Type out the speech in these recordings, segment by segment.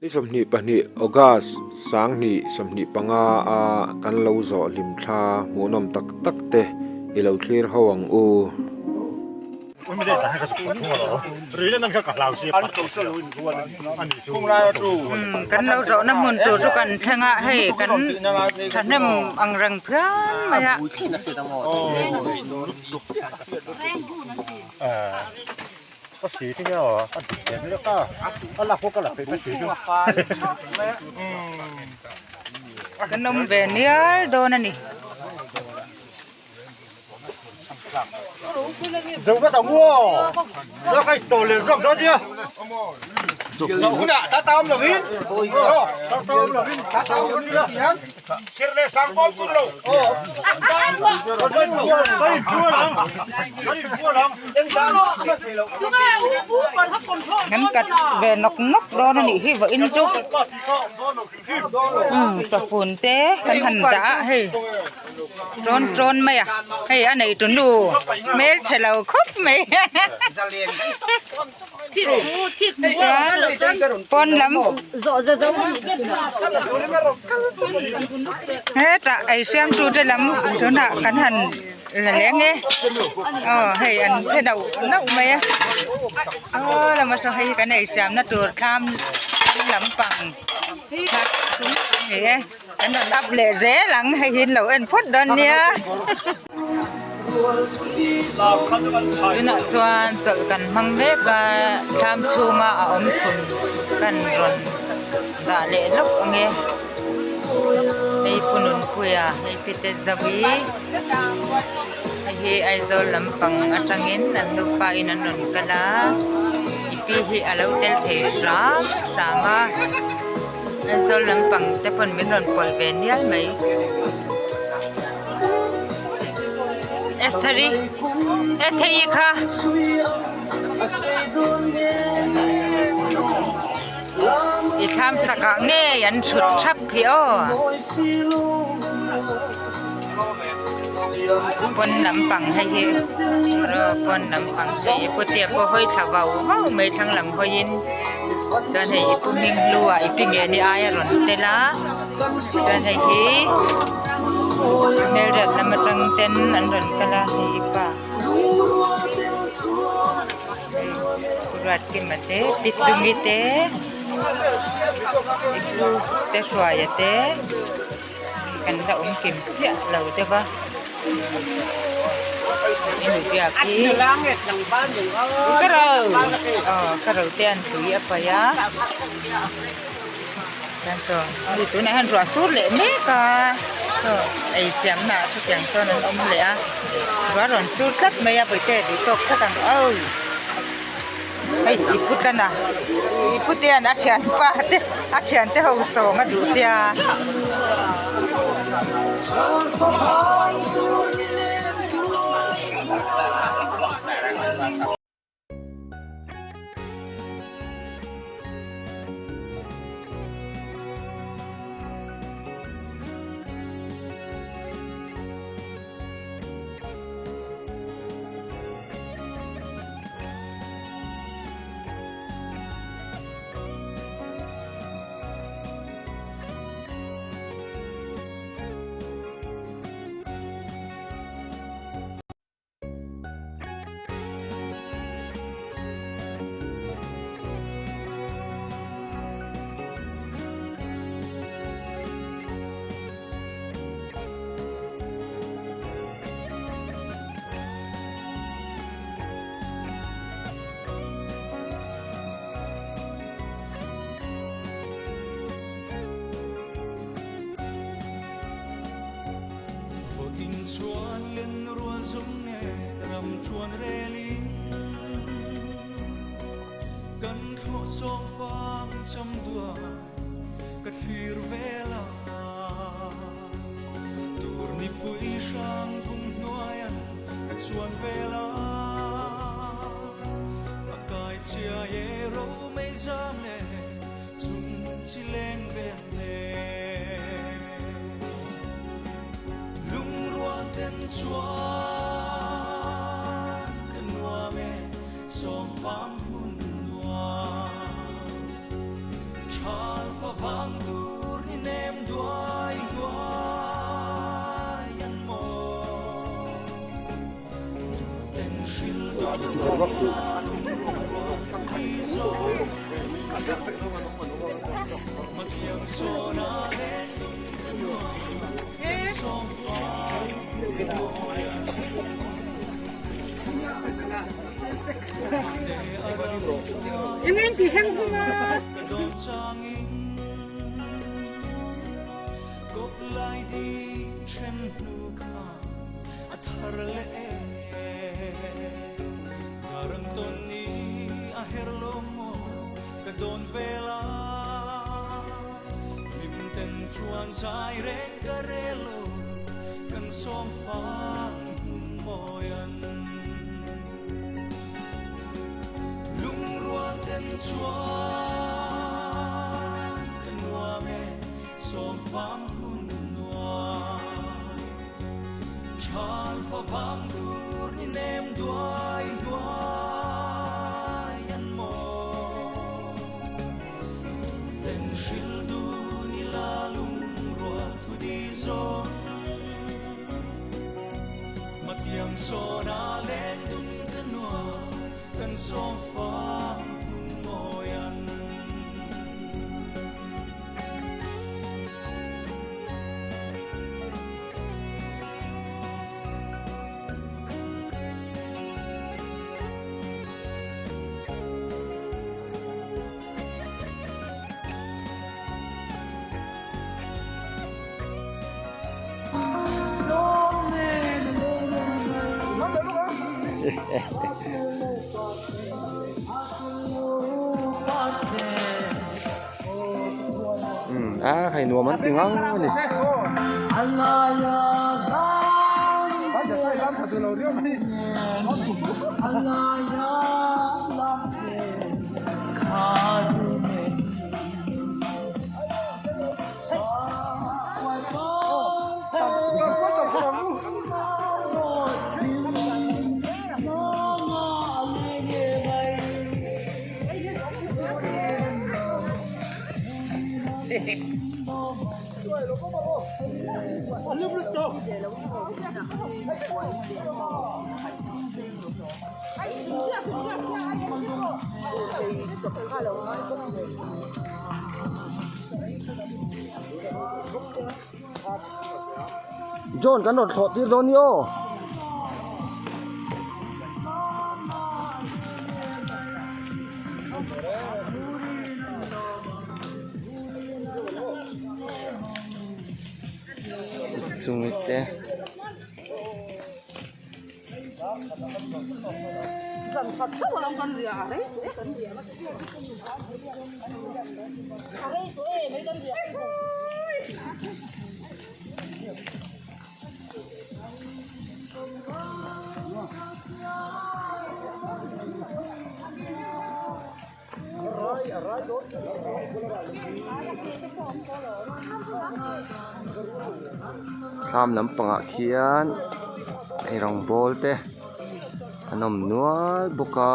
Ni 22 August 2025 a kan lo zawh hlim thla hmuhnawm tak tak te i lo thlir ho ang u. Kan lo zawhna hmun tur chu kan thleng a, hei kan thahnem ang reng phian mai a. Kan awm ve nial dawn a ni. Kan kat ve nawk nawk dawn a nih hi vawiin chu umm chawfun te kan han dah a hei tawn tawn mai a hei a nei tu nu hmelchhe lo khawp mai chuan pawn lam hetah ei siam tu te lam tunah kan han la leng e aw hei an phe nauh nauh mai a aw lama saw hei hi kan ei siamna tur thlam lampang ni e kan rawn up leh zel ang hei hi an lo en phawt dawn nia. Tunah chuan chawlh kan hmang mek a thlam chhunga a awm chhun kan rawn dah leh lawk ang e hei pu Nunpuia hei pite Zaui hei hi Aizawl lampang atangin an nufa in an rawn kal a i pi hi a lo tel thei hram hram a Aizawl lampang te pawn min rawn pawlh ve nial mai. Estheri Ethei kha i thlam sakah ngei an thut thap hi aw pawn lampang hei hi pawn lampang hei putea pawh hawi thla vau vau mai thlang lam hawiin chuan hei i pu hming hlu ah i pi nge ni aia rawn tel a chuan hei hi hmelriat lam atang ten an rawn kal a hei i pa hei Ruatkima te pi chungi te i pu te hruaia te kan la awm kim chiah lo deuh va i nu biak hi ka ro aw ka ro te an tui a paih a. Chuan saw hei tunah hian ruah sur leh mek a saw ei siamna ah sawtiang sawn an awm leh a ruah rawn sur tlat mai a bawihte duh tawk tlat ang awi hei i pu tlan a i pu te hian a thianpa te a thiante ho sawm a duh sia. kher vak duh. A hei nuam an ti ngang a ni. John kan rawn thlawh tir dawn ni aw. Chungi te. Thlam lampangah khian eirawng bawl te an awm nual bawk a.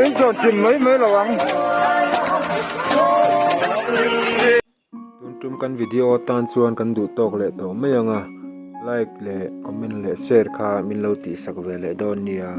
In chuan chim mai mai lo ang. Tun tum kan video atan chuan kan duh tawk leh tawh mai ang a. Like leh comment leh share kha min lo tihsak ve leh dawn nia.